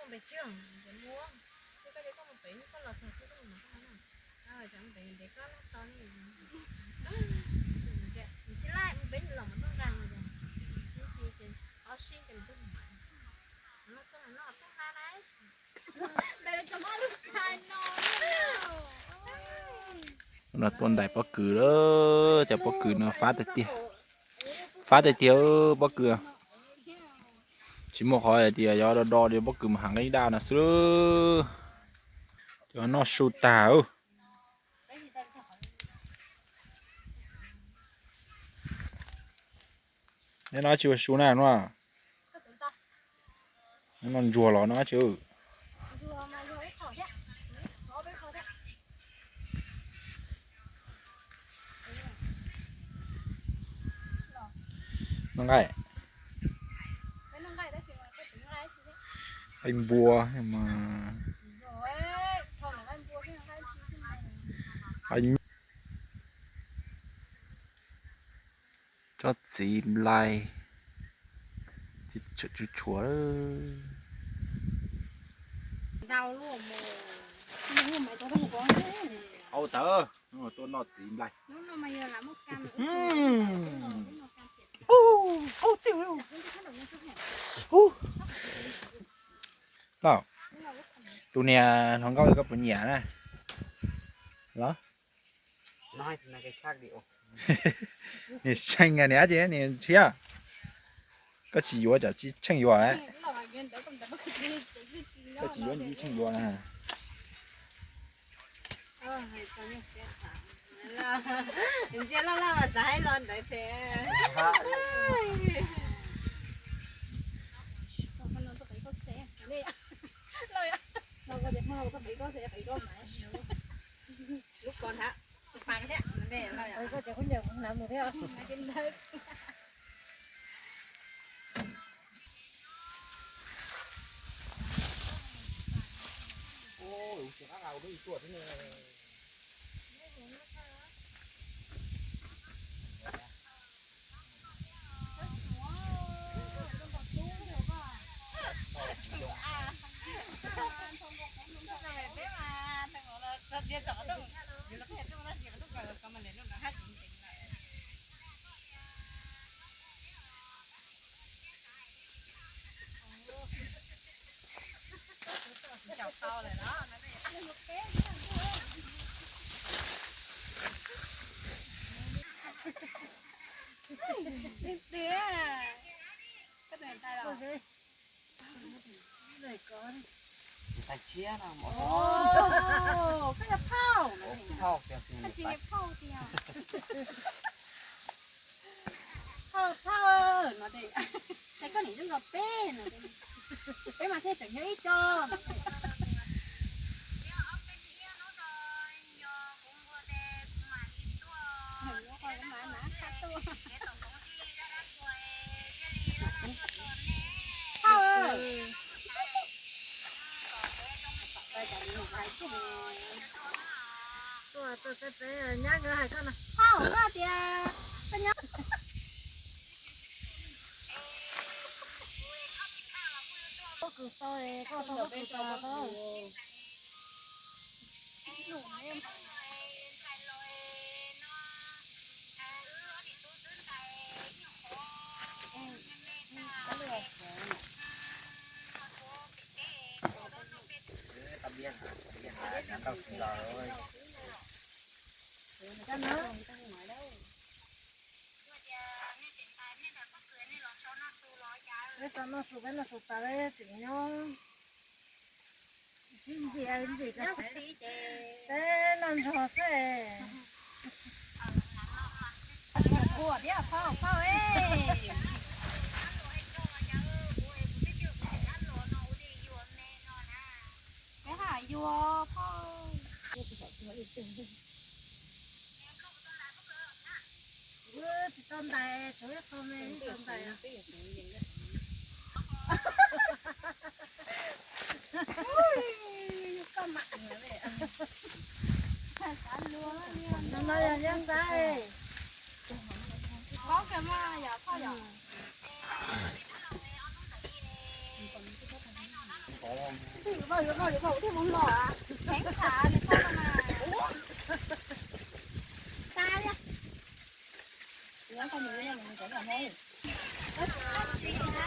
Pem tsis, ces mus, ces koj tias koj mus pem, koj los txog koj mus koj no, cov mus pem ntev koj laj to ne, nws tsis laj mus pem nws los mus noj nqaj no, ces tsis, ces ob sib ces nws tuaj mus mas, los txog no tuaj nqa na. No tuaj ntais pob kws lawm, cov pob kws no fab tiag tiag, fab tiag tiag pob kws. Tsis muaj qhov hais tias yuav do do li pob kws mas hav nqeeb daj no xwb. Cov noj su tag. Neb no tsis ua su na no. Neb no ntsuag los no tsis. Noj nqaij. Nqaij npua mas. Tsob txiv nplai, txiv tshuav tshuav. Au tawv, tuaj noj txiv nplai. Tus niag hluas nkauj koj puas nyiam na? Los? Niag tshee niag dab tsi niag tshiab. Koj tsis yuav cov tsis tsheej yuav. Koj tsis yuav tsis tsheej yuav na. Ntsia loj loj mas xav hais los ntawd thiab. Lub ko nthav, pas thiab, koj cov khaub ncaws hnav mus thiab. Tais tshiab no, phauj, phauj tias. Phauj, phauj, no ces koj niam zoo nkaus peb no, peb mas thiaj tseem yog ib co. Nyab nkawd hais koj no, phauj, koj tias koj nyob. Koj kws tau, koj tau kws tau. Peb tau noj su, peb noj su tas peb tseem nyob. Sib ntsia ntsis rau peb noj ntsuag xwb. Ua thiab phauj, phauj e. Peb haj yuav phauj. Wb tsis tau ntais, tshuav ib qho me ib tau ntais. No no yog nyob xav. Yuav vau, yuav vau, yuav vau, thiaj mus los. Heev tas li koj no mas. Tas li. Yuav koj mus li no, mus cov no. Koj tsis tas li na.